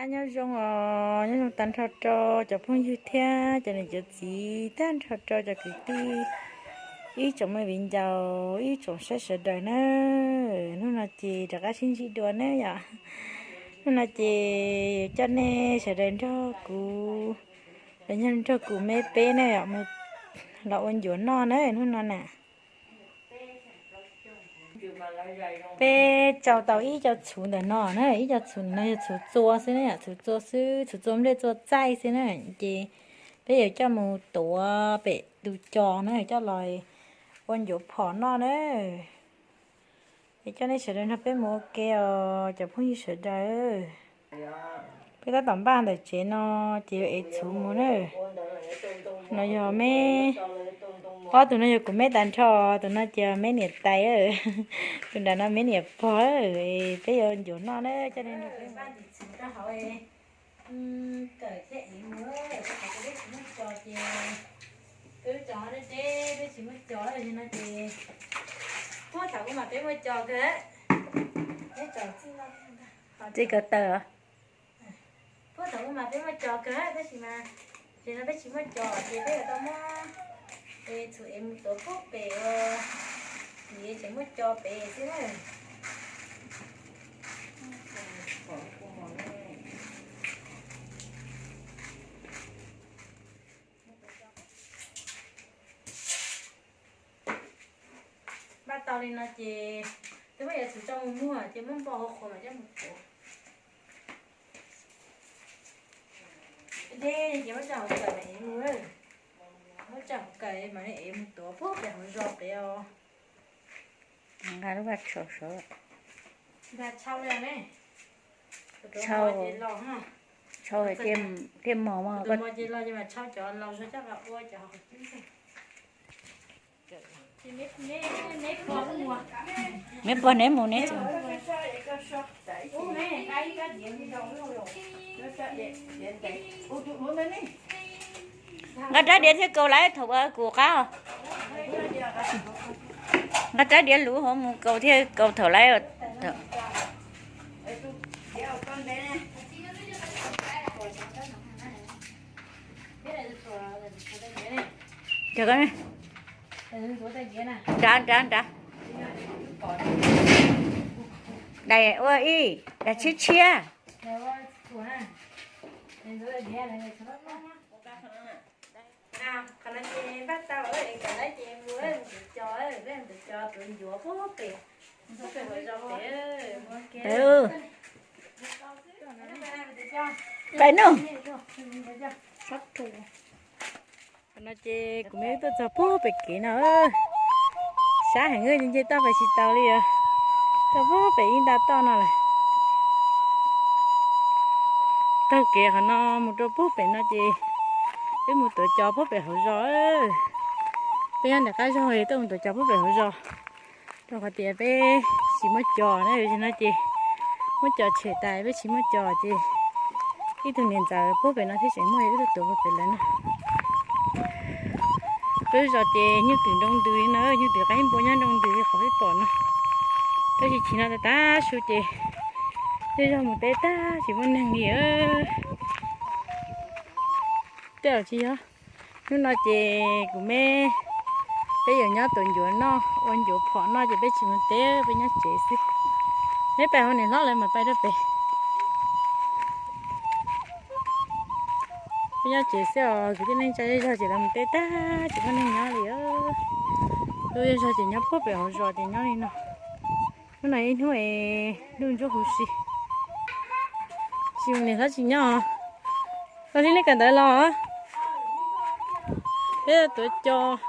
Nyob zoo os, nyob zoo tag nrho rau cov phooj ywg thiab cov niam cov txiv, tag nrho rau cov kwv tij, ib tsoom me viv ncaus, ib tsoom saib sawv daws na. Hnub no ces rov qab sib ntsib dua ne yom. Hnub no ces coj nej sawv daws nrog kuv, nrog kuv me peb ne yom, mus los ua ncuav noj na hnub no na. Peb tsau tau ib co txhuv ntawm no na, ib co txhuv ntawm no yog txhuv txua xwb na, txhuv txua xwb, txhuv txua nplej txua txaij xwb na. Ces peb yuav coj mus tuav pem tus cos na, coj los ua ncuav phom noj na. Es coj nej sawv daws nrog peb mus ua ke os cov phooj ywg sawv daws. Peb tab tom npaj ntawm tsev no ces yuav ev txhuv mus na. No yog me, ob tug no yog kuv me tag nrho, tus no ces me niam tais, tus nram no me niam pog. Peb yuav ncuav noj na, coj nej nrog peb mus. Kawm thiab ev mus, peb tsis muaj cos ces, peb lub cos deb deb, peb tsis muaj cos li no ces, puag thaum ub mas peb muaj cos kawg. Txij kawg taw. Puag thaum ub mas peb muaj cos kawg tab sis mas, ces no peb tsis muaj cos ces peb yuav tau muab txhuv ev mus tuav puag pem, vim tseem muaj cos pem xwb na. Npaj tau li no ces twb muab yav txhuv tso mus muag ces muab npo hauv qhov mas coj mus tuav. Deb ces muab tso hauv kawm mas ev mus, muab tso hauv kawm mas ev mus tuav puag pem hauv zos pem os. Nqa lub vaj tshau saud. Nqa tshau li ne. Tshau, tshau tiaj mos mas, tus mos ces los ces mas tshau cov laus zog coj los ua cov hauv cub. Neb pog neb mus neb tsev. Nqa rab diav thiab kaus lawv thaum kuv qab. Nqa rab diav luv hauv mus kaus thiab kaus thaum lawv. Nrad, nrad, nrad. Dais ua ib, dais tshiab tshiab. Qhov no ces npaj tau es kom lawv ces mus mus tus cos, peb mus tus cos tuav ncuav puag pem, puag pem hauv zos pem. Qhov no ces kuv me wb tuaj txog puag pem kev no, sab heev, nce toj pes tsis tau li os. Txog puag pem ib nta toj no lawm. Taug kev qhov no mus rau puag pem no ces wb mus tuav cos puag pem hauv zos. Peb nyob nram qab zog tuaj mus tuav cos puag pem hauv zos, rau qhov tias peb tsis muaj cos na, no ces muab cos tshem tas peb tsis muaj cos ces ib tug niam ntxawm puag pem no thiab tseem muaj, wb tuaj tuav puag pem lawv no. Peb zos ces nyuj twm nroo ntws li no, nyuj twm qaib npua nyob nroo ntws li qhov peb pom no. Tab sis chim no tas tas su ces tej zog mus teb tag tsis muaj neeg li. Tej zaum tsis yog, hnub no ces kuv me peb yuav nyob tuav ncuav noj ua ncuav phom noj ces peb tsis mus teb, peb nyob tsev xwb. Neb pais hauv niam hlob lawv mam pais rau pem. Peb nyob tsev xwb os, kwv tij neej tsa zej zog ces lawv mus teb tag tsis muaj neeg nyob li. Lub zej zog ces nyob puag pem hauv zos ces nyob li no. Hnub no ib hnub es ntuj ntsuab huv si. Tsis mus niam hlob tsis nyob. Los li nej kawm ntawv los? Peb tuav cos,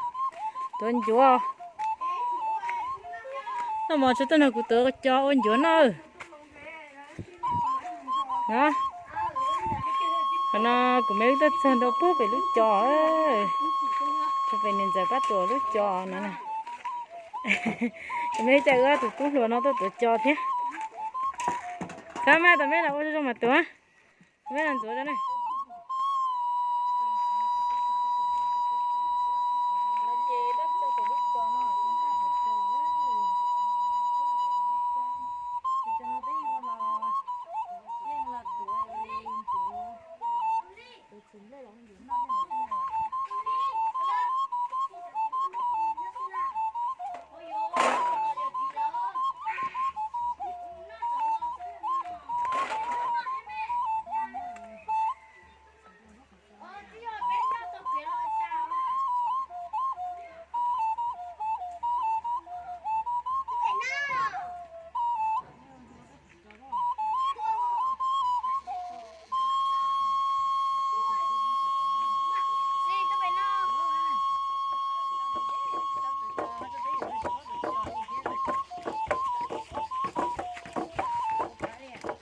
tuav ncuav. Noj mov tsuav tuaj nrog kuv tuav cos ua ncuav noj. Qhov no kuv me wb tuaj txog ntua puag pem lub cos, txog pem niam ntxawm pab tuam lub cos no na. Kuv me wb coj wb ob tug tub hluas no tuaj tuav cos thiab. Xav mas tom me los ua zoo zoo mas tuav, tom me los ntxuav rau ne.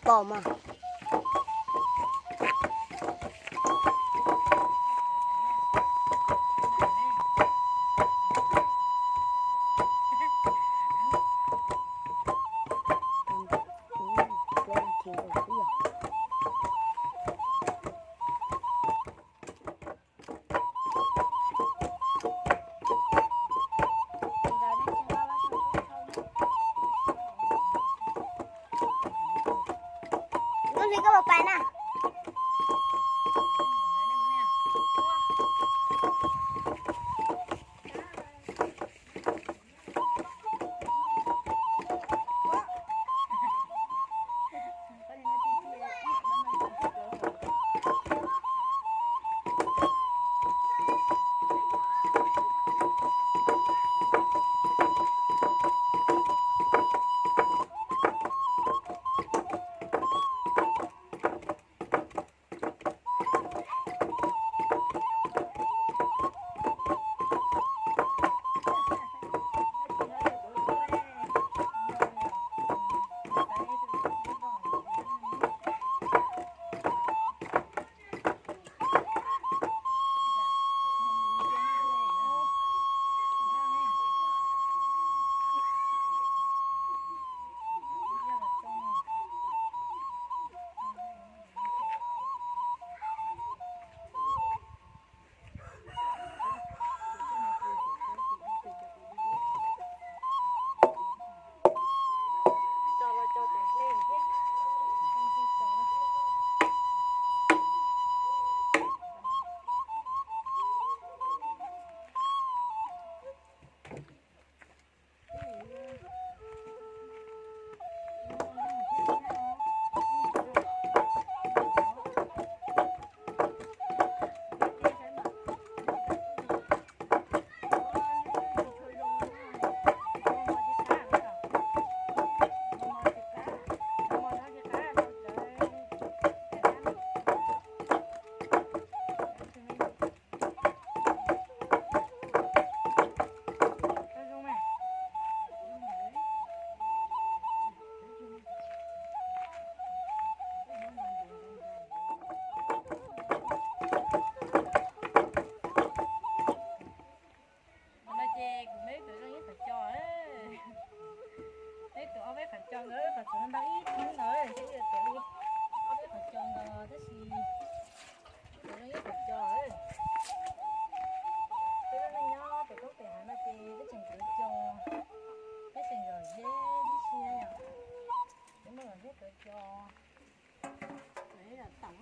pom mas. Koj mus pais na. Qhov no ces kuv muaj ib tug zoo ib qhov co, muaj ib tug ob peb qhov co ntawd, qhov tseem ntau ib tug ntawd, thiab ib tug ob peb qhov co ntawd tab sis kuv zoo ib qhov co. Peb lub neej nyob pem koob pem hav no ces peb tseem tuav co, peb tseem zom zeb tib si, peb muaj zom zeb tuav co. Peb tuav tag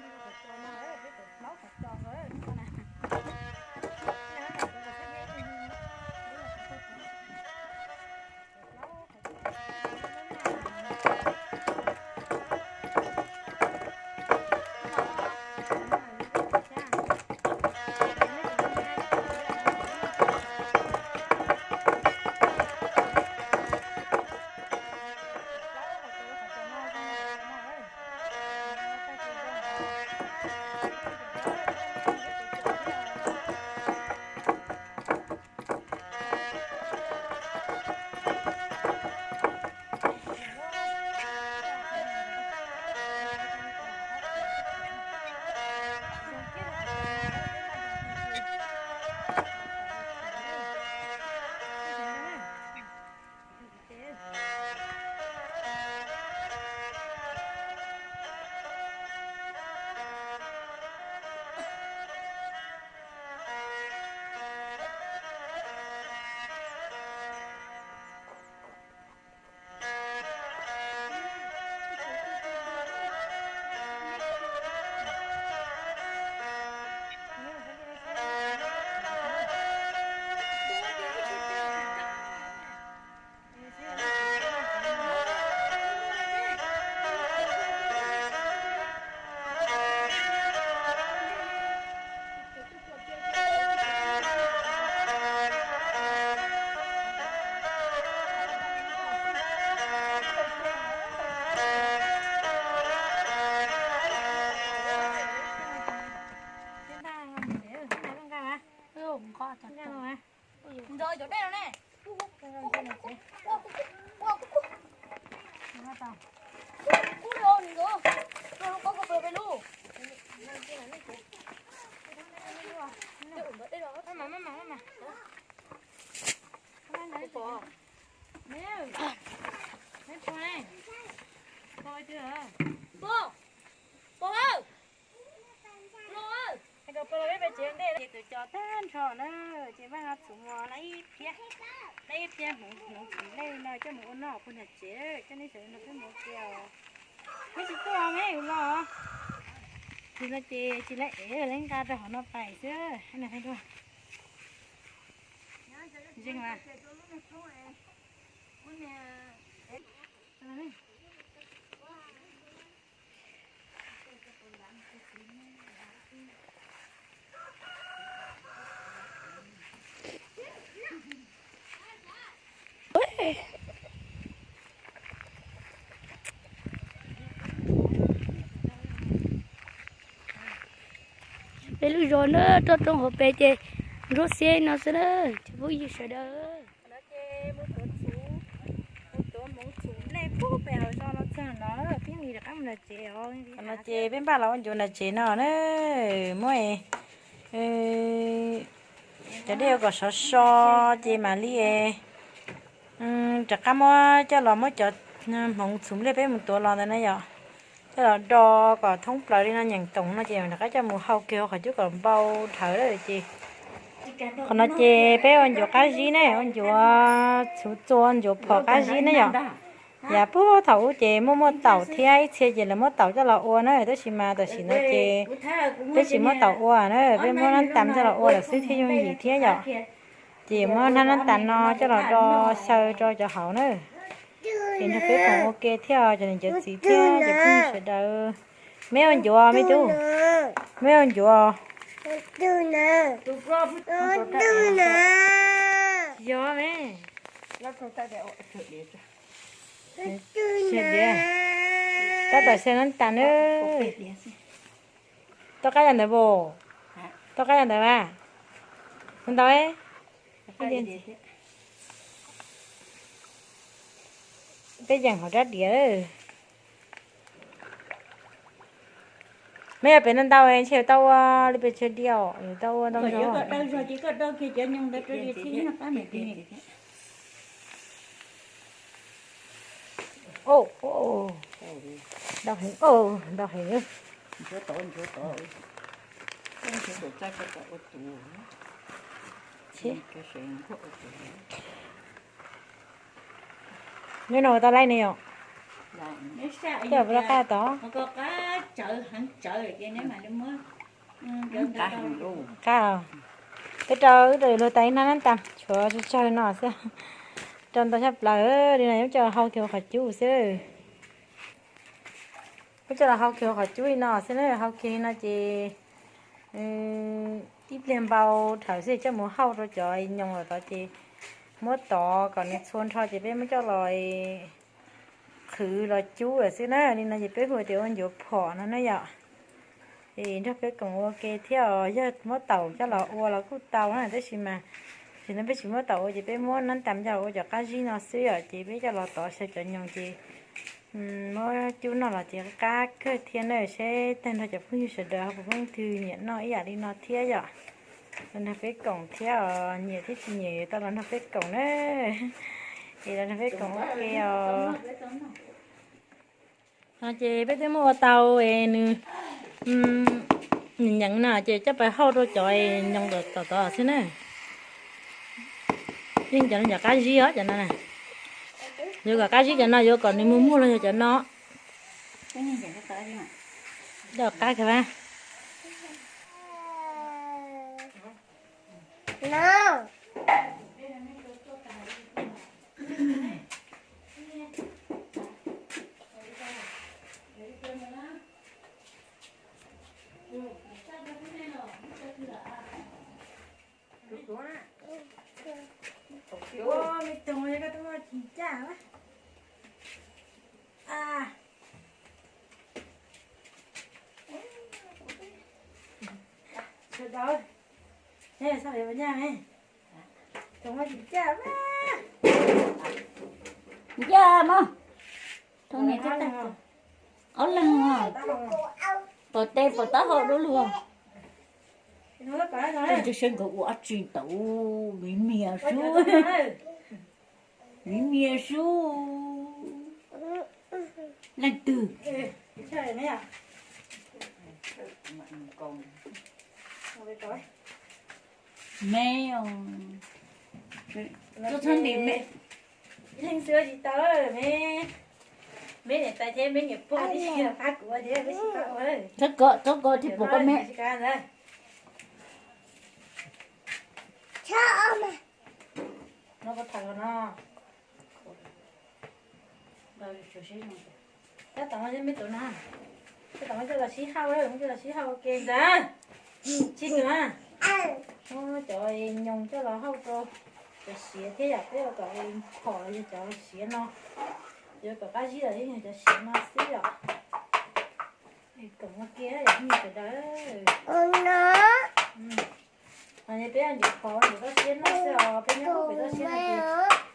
nrho qhov co no, peb tuav plaub qhov co ntawd na. Ntxo cov dej no ne. Peb peb tsev ntej ces tus cos tag nrho na, ces Vaj Txhuv mus lab ib phiab, lab ib phiab hmoov txhuv nplej no coj mus ua noj puag nram tsev, coj nej sawv daws nrog peb mus ua ke os. Neb tsis tuaj me los, tsis no ces tsis lab ev lab nqa rau hauv no pais xwb. Ntseeg mas. Peb lub zos na, roj roob hauv pes ces ntsuab xiab no xwb na, cov phooj ywg sawv daws. No ces peb npaj los ua ncuav nram tsev no na, muab cov dej ua kom sov so ces mam li rov qab muab coj los muab cov hmoov txhuv nplej peb mus tuav los ntawd na yom, coj los do kom thoob plaws li no nyeem toom no ces rov qab coj mus hau kiag hauv qhov cub kom npau dhawv lawm ces. Qhov no ces peb ua ncuav qab zib ne, ua ncuav txhuv txua ncuav phom qab zib ne yom. Yav puag thaum ub ces muaj muaj taum thiab ib txhia ces lawv muab taum coj los ua na, tab sis mas tam sim no ces peb tsis muab taum ua na, peb muab nab tas coj los ua lawm xwb thiaj yooj yim thiab yom. Ces muab nab nab tas no coj los do xyaw rau cov hauv na. Ces nrog peb koom ua ke thiab cov niam cov txiv thiab cov phooj ywg sawv daws. Meb ua ncuav me tub, meb ua ncuav. Yog me. Tab tom xyaw nab tas na. Toj qab yog ntawd pom, toj qab yog ntawd mas, ntau. Peb yeem hauv rab diav. Meb yog pem ntau ntau ntshe tau ua li pes tsawg diav, tau ua ntau zog. Ntau heev, ntau heev. Neb no tau laij ne yom? Coj peb qab tod. Qab, peb rau wb rau luag tais ib hnab nab tas tshuav tsawg tsawg no xwb. Rau ntau tshaj plaws li no yuav coj hau kiag qhov cub xwb. Peb coj los hau kiag qhov cub li no xwb na, hau kiag li no ces ib pliag npau dhawv xwb coj mus hauj rau cov nyoos lawm tod ces muab tov kom nws txhua nrho ces peb muab coj los qhwv los cub lawm xwb na. Li no ces peb hu tias ua ncuav phom no na yom. Es nrog peb koom ua ke thiab os, yog muab taum coj los ua los kuj tau na, tab sis mas tam sim no peb tsis muab taum ua ces peb muab nab tas coj los ua cov qab zib no xwb yom, ces peb coj los tov xyaw cov nyoos ces muab cub noj los ces qab kawg thiab na. Seb tag nrho cov phooj ywg sawv daws ho puas muaj leej twg nyiam noj ib yam li no thiab yom. Los nrog peb koom thiab os, nyiam thiab tsis nyiam tau los nrog peb koom na. Es los nrog peb koom ua ke os. No ces peb twb muab ua tau es nws, nws nyeem no ces coj pais hauj rau cov nyoos tom tod xwb na. Yeej cov no cov qab zib os cov no na. Yuav kom qab zib cov no, yuav kom nws muag muag los yog cov no. Coj qab kawg. Me toog, koj tuaj muaj tsis ncaj. Sawv daws, Ncaj mas, thov ne, ob leeg, pom tes pom taub hau dua luag. Saib nkawd ua dab tsi ntawd, miv mias xwb. Miv mias xwb. Leej twg? Me os. Ib leeg xwb tsis tau, me, me niam tais thiab me niam pog tib si los qab kuv thiab, me tsis tau ua. Txhob kov, txhob kov thiab pom koj me. No koj tham los no. Tab tom no me tus no, tab tom no coj los sib hau, coj los sib hau ua ke ntag. Tsis tus na, muab cov nyoos coj los hau rau cov siav thiab yom, peb ua kom phom los yog cov siav no, yuav kom qab zib los yeej yog cov siav no xwb yom. Koom ua ke yom sawv daws. Hos peb ncuav phom ncuav toj siab noj xwb os, peb nyob pem toj siab no ces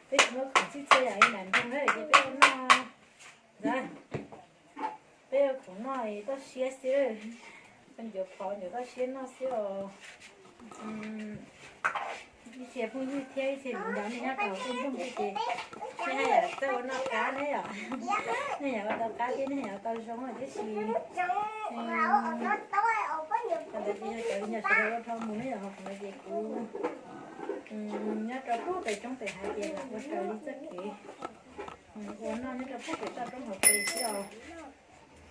peb tsis muaj khoom txhij txhia yam li nram nroog na ces peb ua noj, peb ua khoom noj toj siab xwb. Peb ncuav phom ncuav toj siab noj xwb os. Ib txhia phooj ywg thiab ib txhia viv ncaus nej nyob rau hauv tej nroog tej ces nej haj yam txawj ua noj qab ne yom. Nej yam ua tau qab thiab nej yam ua tau zoo tiam sis ntawd ces yog cov viv ncaus sawv daws ua dhau mus ne yom, qhov ntawd ces kuv nyob rau pem roob pem hav ces lam ua raws li txoj kev ua noj nyob rau pem toj roob hauv pes xwb os.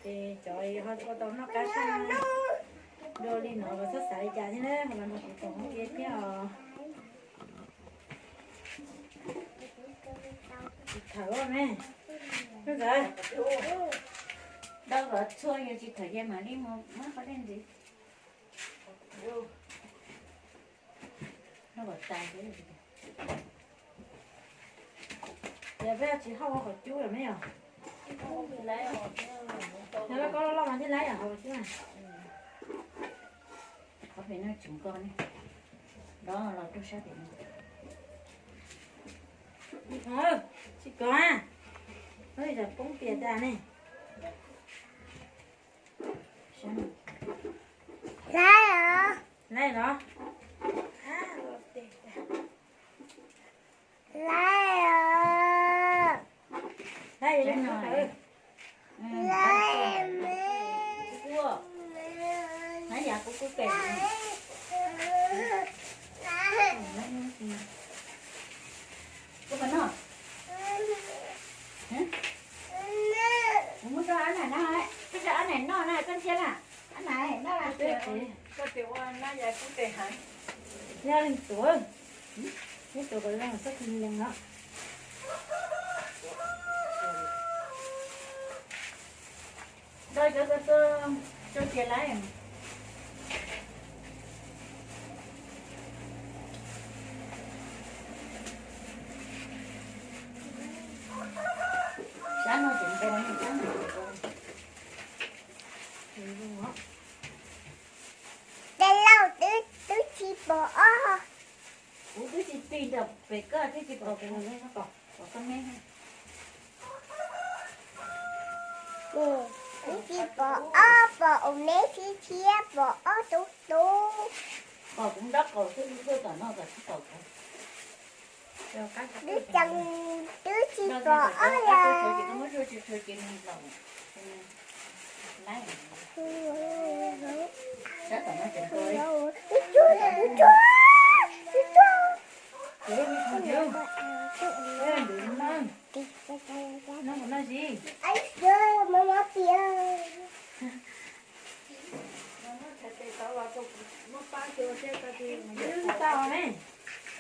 Ces cov ho ua tau noj qab sab dua li no los txhob xav li cas thiab na, los nrog kuv koom ua ke thiab os. Tsis thawm me, ntxawm, dab los txhua yus tsis thawm ces mam li mus muab qhov dej ntxiv. Yog peb tsis hau qhov cub los me yom. Yog koj loj loj mas thiaj laib yom qhov cub na. Qhov pem no tseem nko ne, nrov los rau sab pem no. Tsis kov, poob pias tas ne. Laib los? Laib os. Laib os. Laib me. Laib yam kuv kuj pem. Kuv pem no. Kuv muab tso ab naim no, tso ab naim no na koj ntsia na. Ab naim no. Koj tias ua nab yam kuv tes heev. Nyob leej tuav, neb tuav kom zoo txhob kis lees no. Nrog cov ko txo, tso cia laib. Sab no tseem nto, sab no tseem nto. Tes lauj, twb tsis pom ob. Kuv twb tsis tig nram pem koj twb tsis pom kuv, pom koj me. Twb tsis pom ob, pom ua me thiab thiab pom ob tug tub. Pom kuv nraub qaum xwb, kuv tuaj tom no kom tsis pom kuv. Twb tsis pom ob las.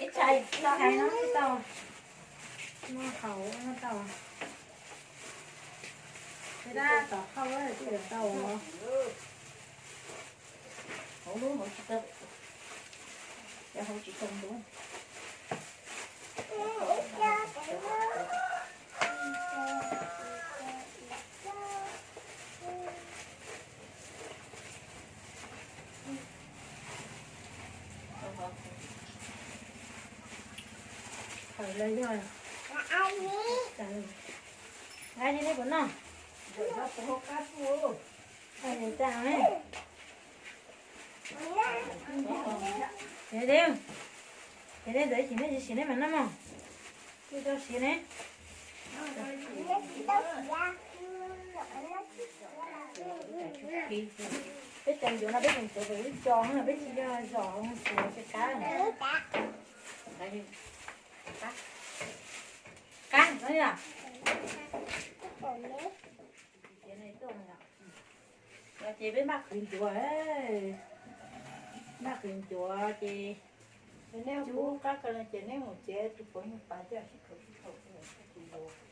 Ib txhais tau hais no tsis tau. Muab haus muab tau. Tej dab tom hauj twb yuav tau. Hauv lub hauv tsis tau. Cov hauv tsis tau lub. Lawv yog, a, li nej puas noj? Qab, ces nej ntawd ces nej tsis siav nej mam noj mog. Kuj tau siav ne. Peb cov ncuav no peb tseem tuav pem lub co no, peb tsis yog zom xwb, tsis qab. Qab no yom. Ces peb npaj qhwv ncuav, npaj qhwv ncuav ces nej cub qab ko no ces nej mus txiav tus puav nyuag pas coj sib khaum sib khaum,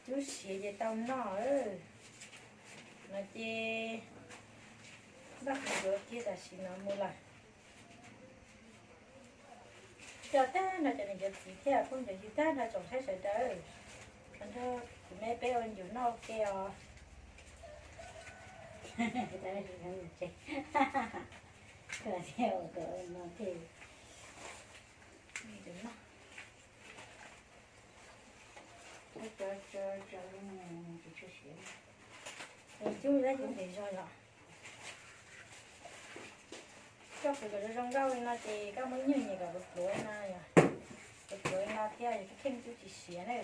cub siav ces tau noj. No ces npaj qhwv ncuav kiag tam sim no mus lawm. Coj tag nrho cov niam cov txiv thiab phooj ywg cov tag nrho tsoom saib sawv daws, nrog kuv me peb ua ncuav noj ua ke os. Cub cub ntev zog yom. Koj qhwv kom zoo zoo nkauj li no ces koj muab nyuag nyem kom pluav pluav li no yom. Pluav pluav li no thiab kheej kheej cub tsis siav na.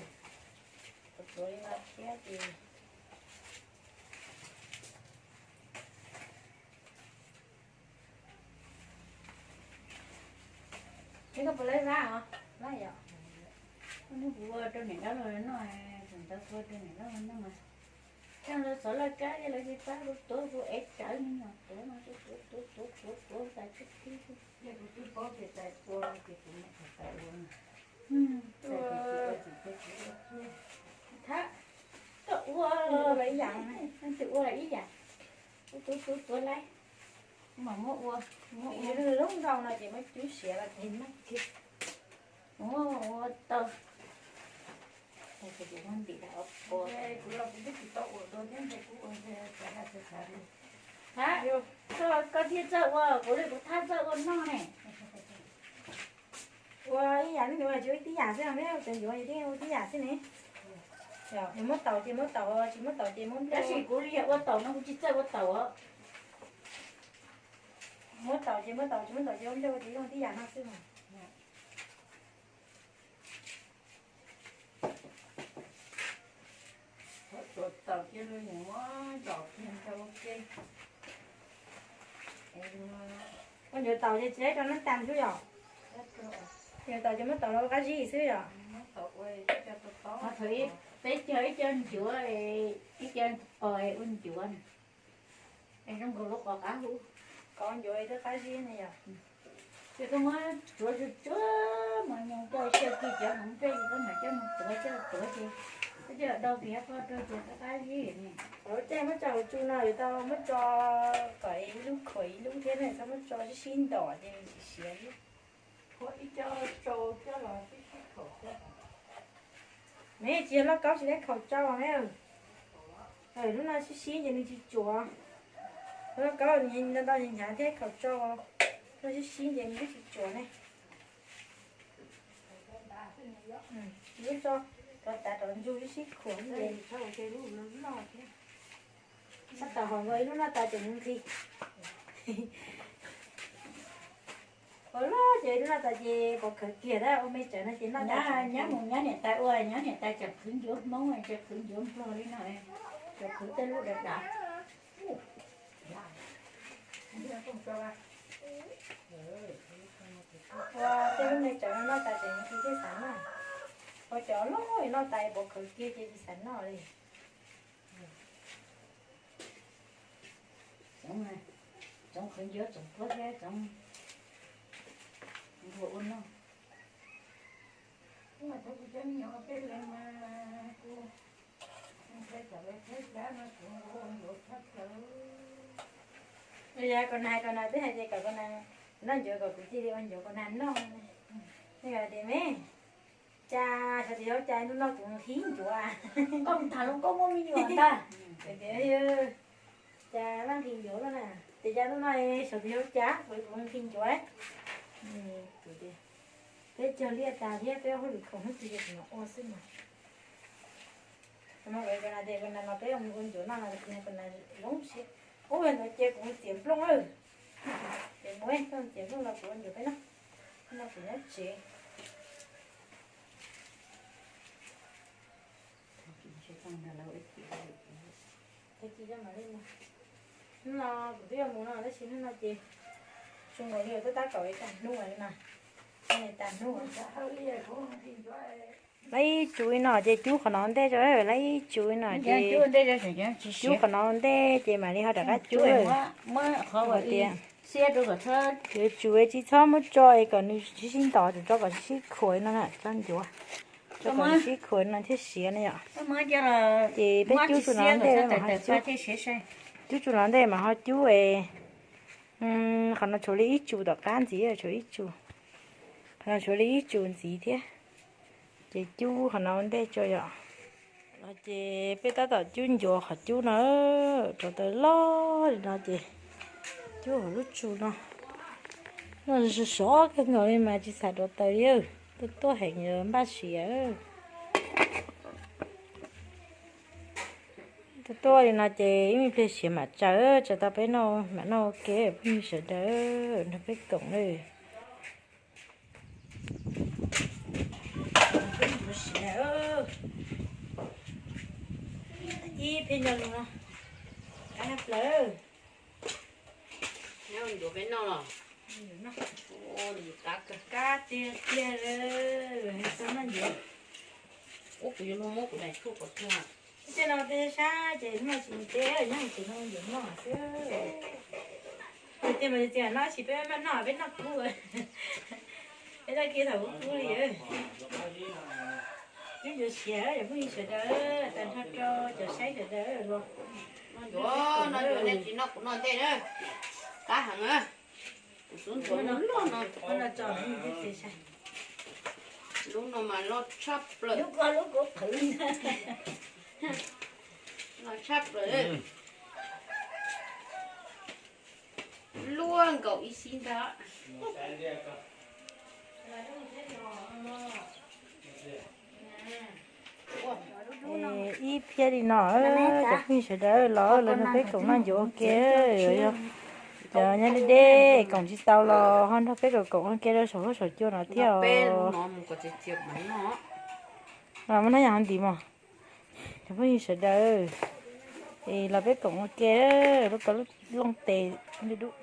Pluav pluav li no thiab ces Neb koj puas laib vab os? Laib yom. Neb kuv ua rau niam dab laug noj, tus ntawd kuv ua rau niam dab laug noj mas. Coj ntawd xov laj kab thiab lawv tsis pab kuv tuav, kuv ev tsawv me nyuam tuav no, tuav tuav tuav tuav tuav tas tib tib. Yog kuv twb paub tias tais ua ces kuv niam tais ua. Thab, koj ua los ib yam, tus ua ib yam. Kuv tuav tuav tuav laib, mam muab ua, muab ua lub nrau no ces muab cub siav los ces noj kiag. Muab ua tau. Kuv muab ntim rau ob pob. Thab, koj thiaj txawj ua, kuv li kuv thab txawj ua noj ne. Ua ib yam, neb ncuav tsis ua tib yam xwb, neb cov ncuav ces thiaj ua tib yam xwb ne. Yog muab taus ces muab taus, tsis muab taus ces muab nplej. Tab sis kuv li yog ua taus no kuv tsis txawj ua taus os. Muab taus ces muab taus, tsis muab taus ces ua nplej, ua ces yeej ua tib yam no xwb mas. Tsuav taus cia li mus muab zom kiag ntau ua ke. Koj ncuav taus ces tsis rau nab tas xwb yom? Ncuav taus ces muab taus rau qab zib xwb yom? Peb cog ib co ncuav, ib co qos ua ncuav na. Es zoo nkaus lub qos qab hub. Qos ncuav twb qab zib ne yom. Ces koj muab tsuav tsuag tsuag mas mus coj xyaw kiag cov hmoov nplej, koj mam coj mus tuav coj tuav ces koj coj dau kiag qoj rau ces qab qab zib ne. Lub caij muab tso hauv tsu no yuav tau muab tso kom ib lub khuam ib lub thiab ne, txhob muab tso sib sib ntom ces nws tsis siav li. Me tsis yog lauj kaub tsis tau khaum tsau me. Lub no sib sib ces nws tsis tsuav. Lub lauj kaub ntau ntau hnyav hnyav thiab khaum tsau, lub no sib sib ces nws twb tsis tsuav ne. Lub tso rov tav rov ntsug ib sib khuam ces tab tom hom nkaus ib lub noj tas ces nws nqhis. Ua loj ces ib lub noj tas ces pov khawv kiag tab ua me tsawv no ces noj tas. Nyab mus nyab niam tais ua, nyab niam tais tseem qhwv ncuav Hmoob, tseem qhwv ncuav Nplog li no, tseem qhwv tej lub dav dav. Ua tej lub me tsawv no noj tas ces nws nqhis thiaj xav noj. Ua cov loj noj tas pov khawv kiag ces tsis xav noj li. Tsoov, tsoov qhwv ncuav tsoom puab thiab tsoov nplua ua noj. Yav kom nag, kom nag twb hais tias kom kom nag noj ncuav kom kuv cia li ua ncuav kom nag noj. Nej tias me, cas xyov tias yog cas hnub no kuv nqhis ncuav. Koj mus tham luag koj muaj me nyuam ntag. Tias cas vaj nqhis ncuav no na, ces cas hnub no xyov tias yog cas kuv nqhis ncuav. Peb cog liaj tas thiab peb hauj lwm khoom hnub twg ces kuv mam ua xwb mas. Mas ua ko na ces ko na no peb ua ncuav noj no ces ko na zoo siab. Ub, ntawd ces kuv mus txiav nplooj lawm. Ces mus txiav nplooj los kuv ua ncuav peb noj. No kuv nyob tsev. Hnub no kuv twb yuav mus no tab sis hnub no ces zoo nkaus li twb tab kaum li tag hnub li na. Tag hnub. Lab ib tsu li no ces cub qhov no ua ntej tso, lab ib tsu li no ces cub qhov no ua ntej ces mam li ho rov qab cub. Tias yuav tsum tsis txhob muab tso es kom nws sib sib ntos, tsum tso kom sib khuam no na, tso ncuav, tso kom nws sib khuam no thiaj siav na yom. Ces peb cub tsu no ntej, cub tsu no ntej mas ho cub es qhov no tshuav li ib tsu tom qab ntxiv, tshuav ib tsu, qhov no tshuav li ib tsu ntxiv thiab. Ces cub qhov no ua ntej tso yom. No ces peb tab tom cub ncuav qhov cub no, rau taws loj li no ces cub hauv lub tsu no. No sov sov kawg nkaus li mas tsis xav rau taws li, tuaj tuaj heev npaj siav. Tuaj tuaj li no ces ib me pliag siav mam tsaws, tsaws tau peb noj mam noj ua ke phooj ywg sawv daws, nrog peb koom na. Ib pliag nco lus no, qab plaws. Nyob ncuav peb noj los? Qab tiag tiag, txhob noj ncuav. Ub, kuv yuav luag muab kuv daim tshuaj kom tuag. Tej no tej sab ces noj tsis mus teb, nyob hauv tsev no ncuav noj xwb. Tiag mas tiag no tsis peb maj noj peb noj kub. Peb noj kiag thaum ub kub li. Cub ncuav siav yog phooj ywg sawv daws, tag nrho rau cov saib sawv daws los. Ncuav no ncuav nej tsis noj kuv noj ntej na. Qab heev na. Kuv xub ntuav lub loj no. Lub no mas loj tshaj plaws. Loj tshaj plaws. Luaj nkaus ib xib ntag. Ib pliag li no, cov phooj ywg sawv daws los los nrog peb koom noj ncuav ua ke. Cov nyob deb deb koom tsis tau los ho nrog peb koom koom ua ke rau saum huab saum cua no thiab os. Muab noj yam ho ntim mog. Cov phooj ywg sawv daws, es los peb koom ua ke, lub ko lub looj tes dub dub.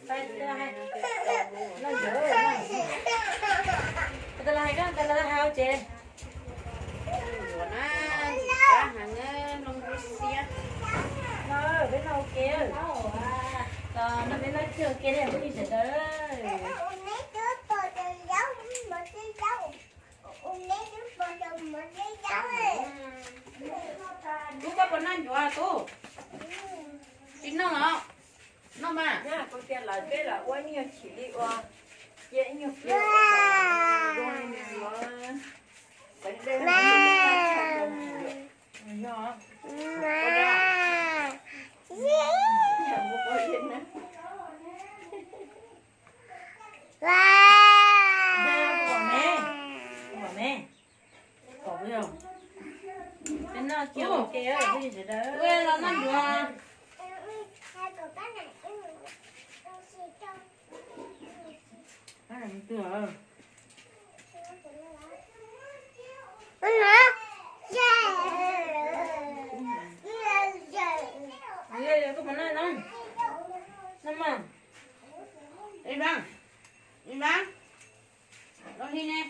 Peb noj ua ke, peb noj ua ke, peb noj ua ke. Tub, koj puas noj ncuav tub? Tsis noj los? Noj mas. Kuv tias lawv peb los ua ib nyuag chim li ua, cia ib nyuag pliag zoo li nws yuav. Peb noj kiag ua ke, peb sawv daws los noj ncuav. Ib Vab, Ib Vab, los li ne.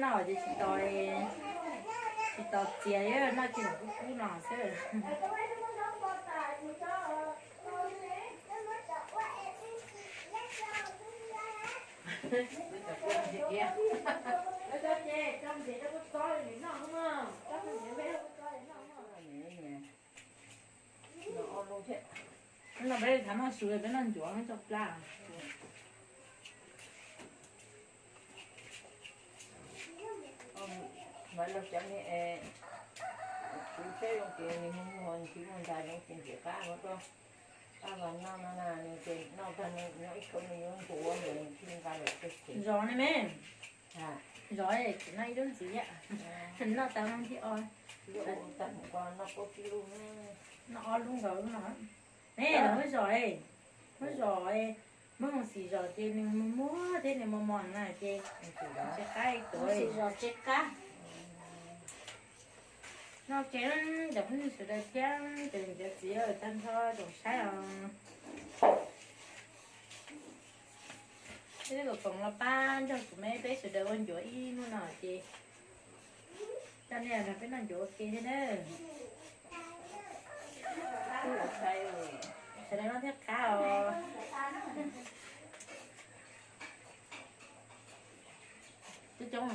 No ces tsis tos, tsis tos txias, noj kiag los kub kub no xwb. No peb thav noj su, peb noj ncuav tso plab. Mas los cov niag, kuv saib zoo ces nws mus mus ho nws tsis mus nrad zoo ces ntiam qab ua rau qab vas noj no na, nws ces noj tag nws nyob ib khau nws yuav ntuav nws thiaj nqa lawm tag ces. Zos ne me. Zos es tsis noj ib lub ntxiv thiab. Noj tag no thiab os. Tag mus ko noj paub tib lub. Noj ob lub nkaus lub no. Ne, lawv muab zos, muab zos, muab mus xim zos ces nws muag muag thiab nws mos mos na ces tsis qab tuav. Xim zos tsis qab. Noj ces cov phooj ywg sawv daws thiab cov niam cov txiv tag nrho tsoom saib os. Peb kom koom los pab nrog kuv me peb sawv daws ua ncuav ib hnub no ces coj nej los nrog peb noj ncuav ua ke thiab nawb. Sawv daws noj thiab qab os. Coob coob os.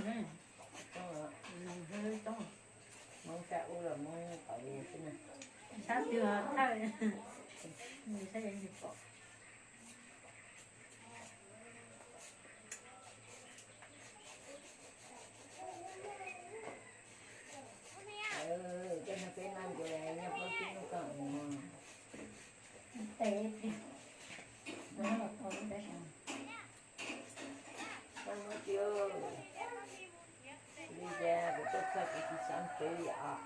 Sab twg thawj, sab yeej tsis pom. Coj peb noj ncuav nyob plaub tsib hnub ko mus. Li cas kuv tuaj txog kuv tsis xav pem yom.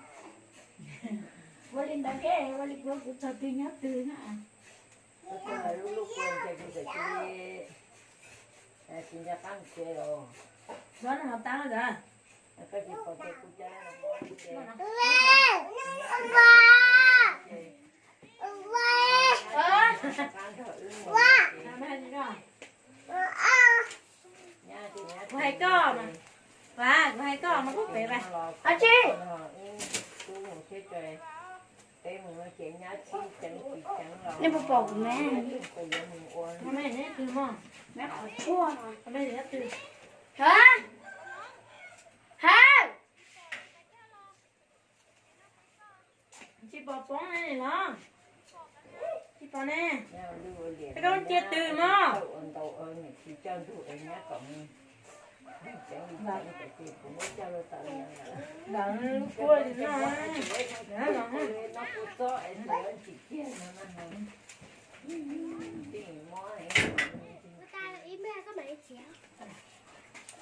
Ua li ntawd thiab ua li kuv, kuv txog twg nyob twg na. Tuaj txog lub lub kua ntawd kuv txawm cia li, tsis nco qab mus tsev los. Koj tsis pom tias kuv cab Kuv hais koj mas, kuv hais koj mas kuj pem mas. Ab tsi, nej puas pom kuv me? Me qhov tshuaj. Ha, ha. Tsis pom poob ne los? Tsis pom ne. Koj cia twg mog? Ntawd lub kua li no.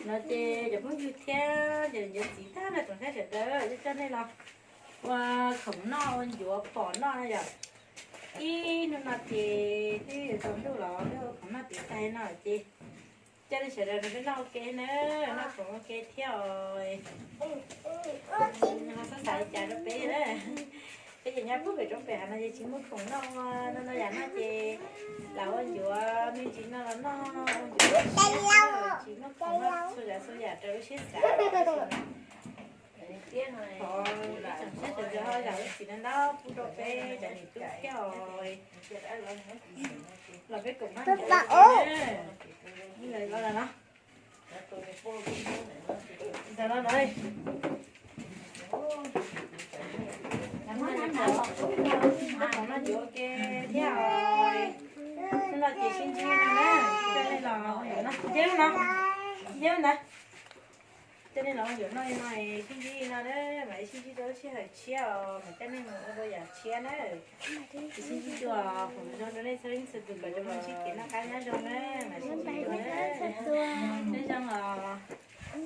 No ces cov phooj ywg thiab cov niam cov txiv tag nrho tsoom saib sawv daws, coj nej los ua khoom noj ua ncuav phom noj na yom. Ib hnub no ces twb yuav tsaus ntuj los peb ua khoom noj tiv tais no ces coj nej sawv daws nrog peb noj ua ke na, noj khoom ua ke thiab os. Ho xav xav li cas rau peb na. Peb ces nyob puag pem roob pem hav no ces tsis muaj khoom noj ua no no yam no ces lam ua ncuav me ntsis no los noj, ua ncuav tsis muaj khoom noj txhua yam txhua yam raws lub siab xav. Ib tsoom saib sawv daws ho zam lub txim no ntau pub rau peb cov niam tub thiab os. Los peb koom noj ncuav na. Ib los los no. Ntawm no no. Noj ncuav ua ke thiab os. Hnub no ces sib ntsib no na, coj nej los ua ncuav no, ua ncuav no, ua ncuav ntawd. Coj nej los ua ncuav noj li no, sib ntsib li no na, mam li sib ntsib rau lub sij hawm tshiab os, mam coj nej mus ua rau yam tshiab na. Ces sib ntsib dua, foom zoo rau nej txhua leej txhua tus kom cov phooj ywg sib kev noj qab nyob zoo na, mam sib ntsib dua na.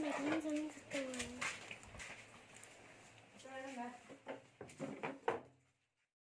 Nyob zoo os.